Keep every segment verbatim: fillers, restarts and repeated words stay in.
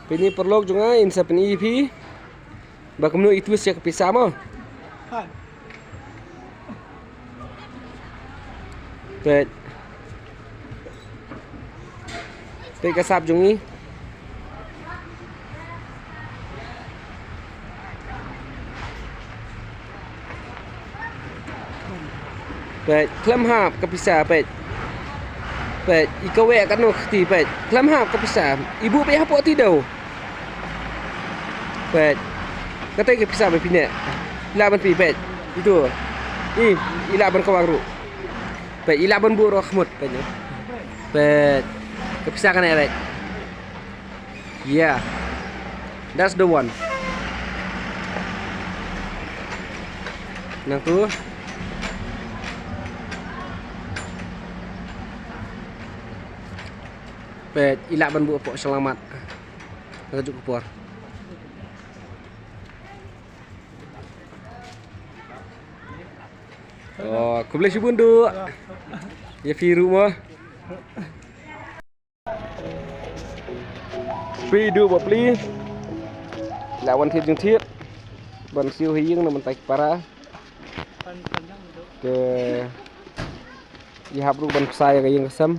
Peit paralok jong nga, in sa pyni ïa phi ba kumno i twist ïa ka pisa mo. Peit. Peit ka sap jong i. Peit, khlem hap ka pisa, peit. Peit, i kawek katno ka kti, peit. Khlem hap ka pisa. I buh peit hapoh ti dew. Peit. Katei ka pisa ba phi neh. I lah ban phi, peit. Itu. I, i lah ban kawang ruh. Peit, i lah ban buh ruh khmut, peit. Peit. Ka pisa kane, peit. Yeah. That's the one. Nangtu. Peit, i lah ban buh hapoh shyllangmat. Nangtu ka por. Oh, khublei shibun Duh. Ïa phi ruh mo. Phi Duh bapli. La wan thied jingthied. Ban siew ha ïing na mynta ki para. Te i hap ruh ban pynshai ïa ka ïing ka sem.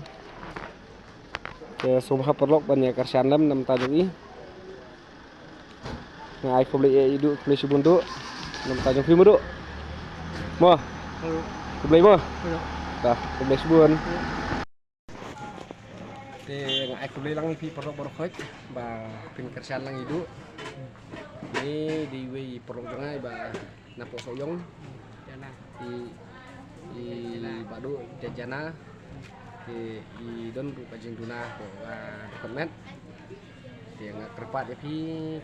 Te sngewbha paralok ban ïa kyrshan lem na mynta jong i. Nga ai khublei ïa i Duh, khublei shibun Duh. Na mynta jong phi mo Duh. Mo. Khublei mo. Ta, khublei shibun. Te nga ai khublei lang ïa phi paralok baroh khoit ba phin kyrshan lang ïa i Duh. Ni dei iwei i paralok jong nga ba na poh Sohiong. I, i Bah Duh Jajana. Te i don ruh ka jingduna ko, ah, dkhot met. Te nga kyrpad ïa phi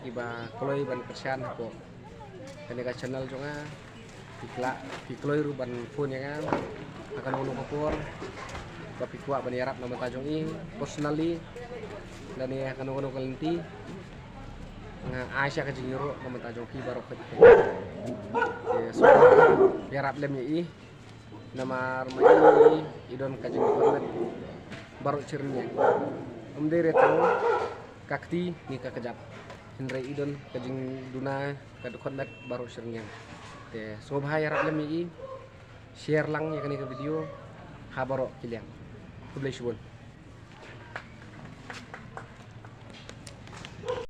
kiba kloi ban kyrshan ko kane ka channel jong nga. Phi kla, phi kloi ruh ban phone ïa nga ha kano kano ka por ba phi kwah ban ïarap na mynta jong i personally lane ha kano kano ka lynti. Nga ai sha ka jingïaroh na mynta jong phi baroh. Te sngewbha ïarap lem ïa i. Namar ma i, i don ka jingduna baroh shi rynïeng. Ym dei re tang ka kti ne ka kjat. Hynrei i don ka jingduna ka dkhot met baroh shi rynïeng. Te sngewbha ïarap lem ïa i. Share lang ïa kane ka video ha baroh ki liang. Khublei shibun.